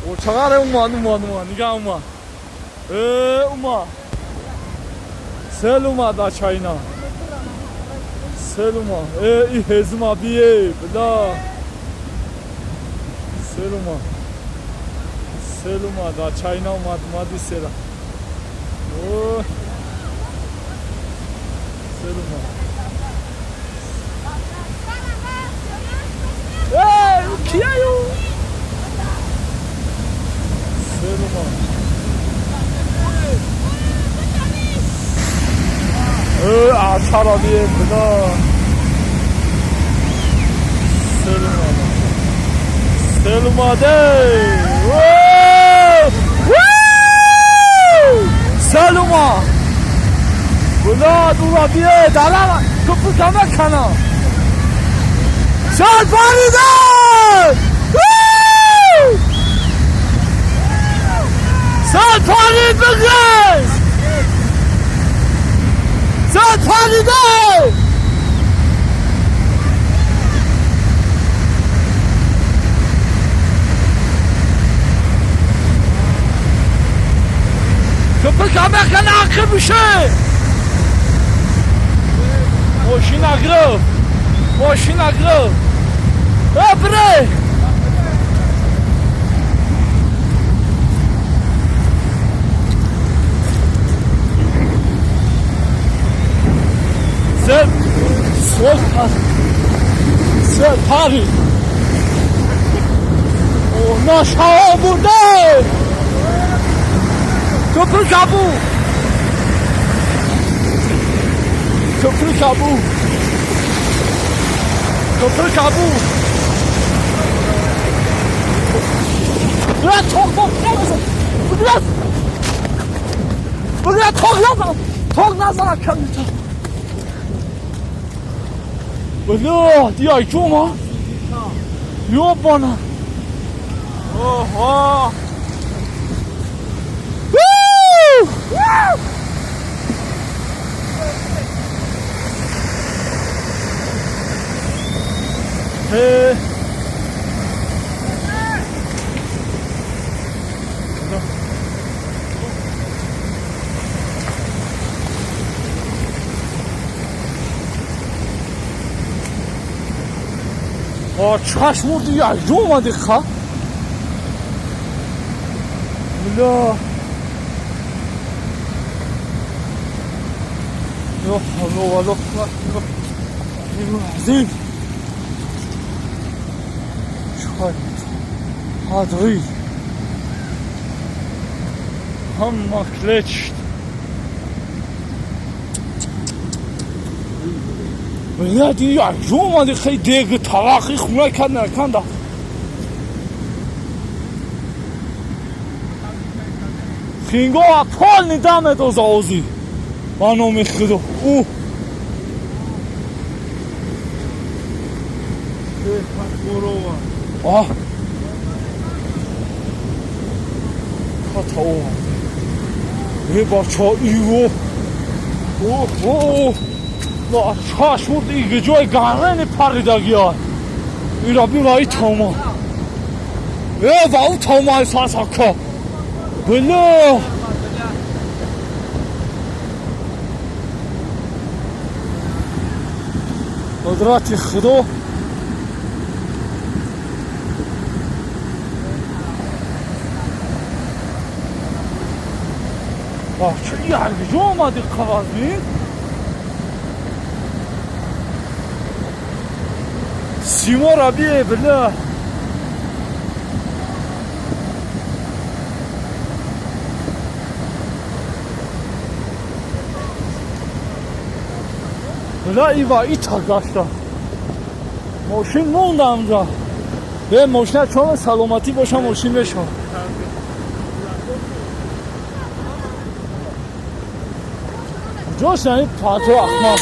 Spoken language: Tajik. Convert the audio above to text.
Чағаре умад, умад, умад, нига умад. Э, умад. Сел умад ачайна. Сел умад. Э, и ҳезума бие, била. Сел умад. Сел умад, ачайна умад, умади села. О. Сел умад. Эй, кияю? Сел умад. Э, ачара бие, била. Сел умад. Сел умаде. Сел умад. Била, дура бие, далала. Köprü kana. Сел париде! Сел парид бигез! Сел париде! Köprü kana akır bir şey! Мошина гирифт! Мошина гирифт! Э, бре! Сел сол сел парид. О, наша бурде! Köprü kabu! Köprü kabu! Köprü kabu! Bırak çok bırak! Bırak çok çok nazara kendisi. Bırak diye cuma. Yok bana. Oha! Woo! Woo! Hey. Чашм мурди якҷо омади ха? Бля. Ё Алло, Алло. Азим. Чой. Адрӣ. Ҳама клечт. Бля, ди якҷо омади хай деги тавақи хуна кад наканда. Хинго полный даме доза ози. Ба номи Худо. У. А. Хата о. Е бача иво. О, о. На чашм иги ҷои гарени паридагия. Ира бива и тома. Е, ва у тома сасака. Бля. Қудрати Худо. Чӣ якҷо омади қавазмин? Симора бие, бля. Бля, ива ита гашта. Мошин монда амҷа. Бе мошина чон саломатӣ боша мошин мешава. Куҷост яъни пато ахмақ?